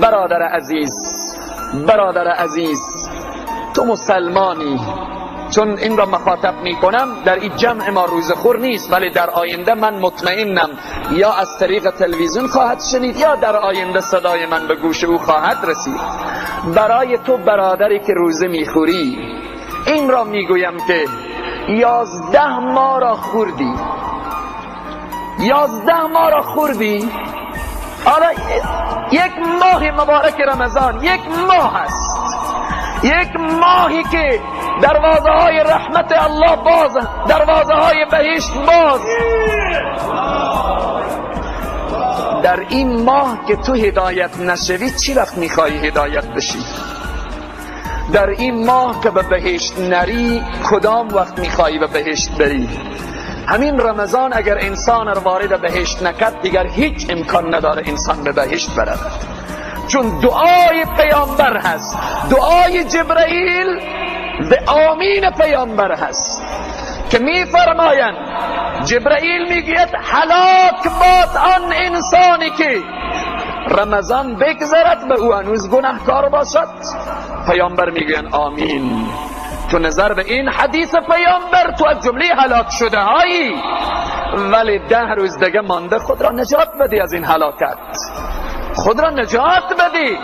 برادر عزیز، برادر عزیز، تو مسلمانی. چون این را مخاطب میکنم، در این جمع ما روزخور نیست، ولی در آینده من مطمئنم یا از طریق تلویزیون خواهد شنید یا در آینده صدای من به گوش او خواهد رسید. برای تو برادری که روزه میخوری این را میگویم که 11 ماه را خوردی، 11 ماه را خوردی. حالا یک ماه مبارک رمضان، یک ماه است، یک ماهی که دروازه های رحمت الله باز، دروازه های بهشت باز. در این ماه که تو هدایت نشوی، چی وقت میخوای هدایت بشی؟ در این ماه که به بهشت نری، کدام وقت میخوای به بهشت بری؟ همین رمضان اگر انسان رو وارد بهشت نکرد، دیگر هیچ امکان نداره انسان به بهشت برود. چون دعای پیامبر هست، دعای جبرئیل به آمین پیامبر هست که میفرمایند، جبرئیل میگوید هلاک باد آن انسانی که رمضان بگذرد به او هنوز گناهکار باشد. پیامبر میگویند آمین. تو نظر به این حدیث پیامبر تو از جمله هلاک شده هایی، ولی 10 روز دیگه مانده، خود را نجات بدی از این هلاکت، خود را نجات بدی.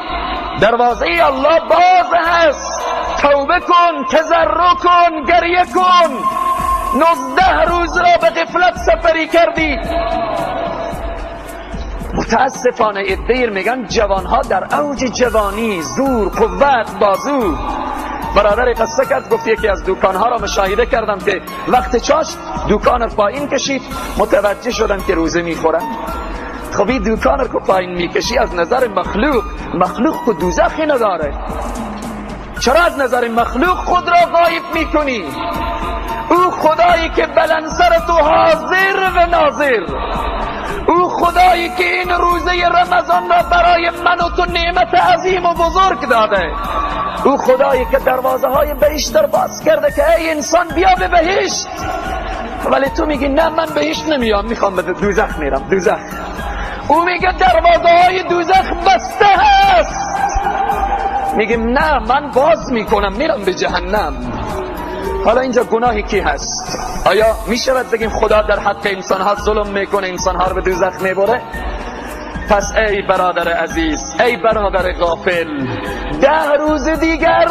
دروازه الله باز هست، توبه کن، تضرع کن، گریه کن. 19 روز را به غفلت سپری کردی. متاسفانه عده‌ای میگن جوانها در اوج جوانی، زور، قوت، بازو. برادر قصه کرد، گفت یکی از دوکانها را مشاهده کردم که وقت چاشت دوکان رو پایین کشید، متوجه شدم که روزه میخورم. خب این دوکان رو که پایین میکشی، از نظر مخلوق، مخلوق که دوزخی نداره، چرا از نظر مخلوق خود را غایب میکنی؟ او خدایی که بلند سر تو حاضر و ناظر، او خدایی که این روزه رمضان را برای من و تو نعمت عظیم و بزرگ داده، او خدایی که دروازه های بهشت را باز کرده که ای انسان بیا به بهشت، ولی تو میگی نه من بهشت نمیام، میخوام به دوزخ میرم، دوزخ. او میگه دروازه های دوزخ بسته هست، میگیم نه من باز میکنم، میرم به جهنم. حالا اینجا گناهی کی هست؟ آیا میشود بگیم خدا در حق انسان ها ظلم میکنه، انسان ها رو به دوزخ میبره؟ پس ای برادر عزیز، ای برادر غافل، 10 روز دیگر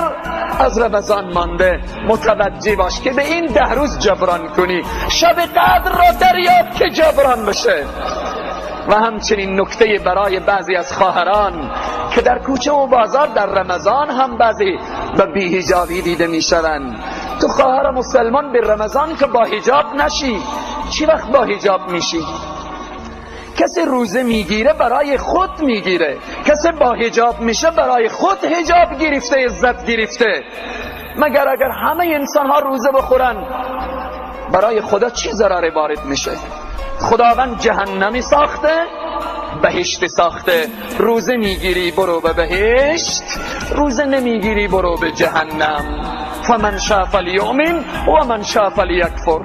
از رمضان مانده، متوجه باش که به این 10 روز جبران کنی. شب قدر را دریاب که جبران بشه. و همچنین نکته برای بعضی از خواهران که در کوچه و بازار در رمضان هم بعضی به بی‌حجابی دیده میشوند. تو خواهر مسلمان به رمضان که با حجاب نشی، چی وقت با حجاب میشی؟ کسی روزه میگیره برای خود میگیره، کسی با حجاب میشه برای خود حجاب گرفته، عزت گرفته. مگر اگر همه انسان ها روزه بخورن برای خدا چی ضرر وارد میشه؟ خداوند جهنمی ساخته، بهشت ساخته. روزه میگیری برو به بهشت، روزه نمیگیری برو به جهنم. فمن شاء فلیؤمن و من شاء فلیکفر.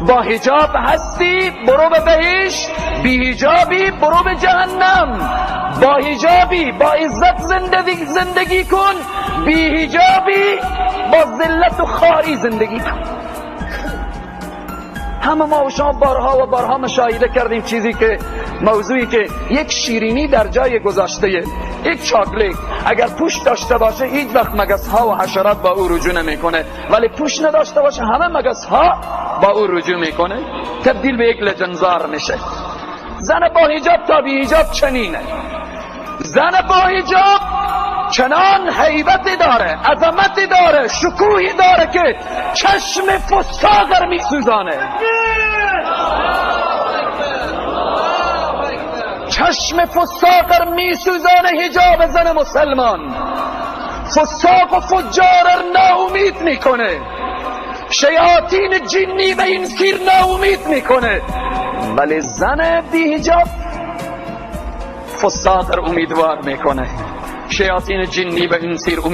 با حجاب هستی برو به بهشت، بی حجابی برو به جهنم. با حجابی با عزت زندگی کن، بی حجابی با ذلت و خواری زندگی کن. همه ما و شما بارها و بارها مشاهده کردیم چیزی که موضوعی که یک شیرینی در جای گذاشته، یک چاکلیت اگر پوش داشته باشه هیچ وقت مگس ها و حشرات با او رجوع نمیکنه، ولی پوش نداشته باشه همه مگس ها با او رجوع میکنه، تبدیل به یک لجنزار میشه. زن با حجاب تا بی حجاب چنینه. زن با حجاب چنان هیبتی داره، عظمتی داره، شکوهی داره که چشم فساق رو میسوزانه. چشم فساق رو میسوزانه حجاب زن مسلمان. فساق و فجار رو ناامید میکنه، شیاطین جنی و انسی رو ناامید میکنه، ولی زن بی حجاب فساق رو امیدوار میکنه، شیاطین جنی و انسی رو